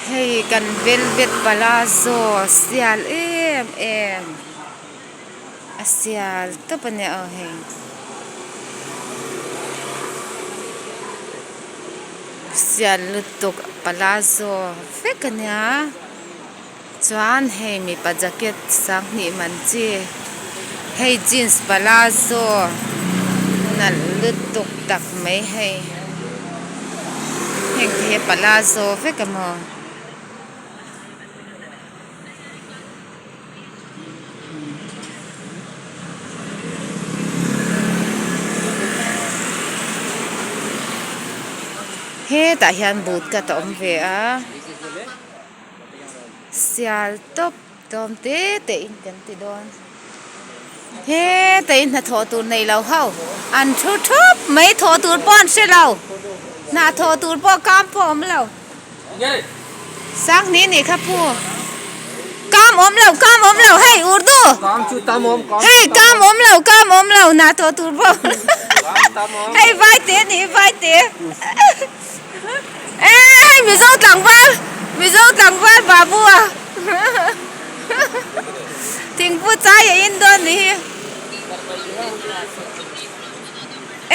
Hei kan velvet palazzo sial em em a sial tawp a nia aw hei sial lutuk palazzo vek a nia chuan hei mipa jacket sanghnih man chi hei jeans palazzo nalh lutuk tak mai hei heng te hi palazzo vek a maw. Hetah hian boot cut a awm ve a. Sial tawp tlawm te te in kan ti dawn heta in hnathawh tur nei lo ho an thu thup mai thawh tur pawh an hre lo hnathawh tur pawh kam pawh a awm lo sanghnih nih kha pu kam awm lo kam awm lo hei urdu hei kam awm lo kam awm lo hnathawh tur pawh hei vai te nih vai te. E hei Mizo tlangval Mizo tlangval babu a thingpu chai a in dawn ni hi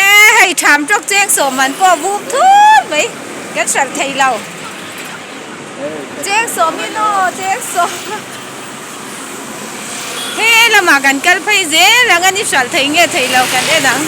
e hei tham tawk cheng sawm man pawh vum thut mai kan hralh thei lo cheng sawm in aw cheng sawm he lamah kan kal phei zel ang a ni hralh thei nge thei lo kan en ang.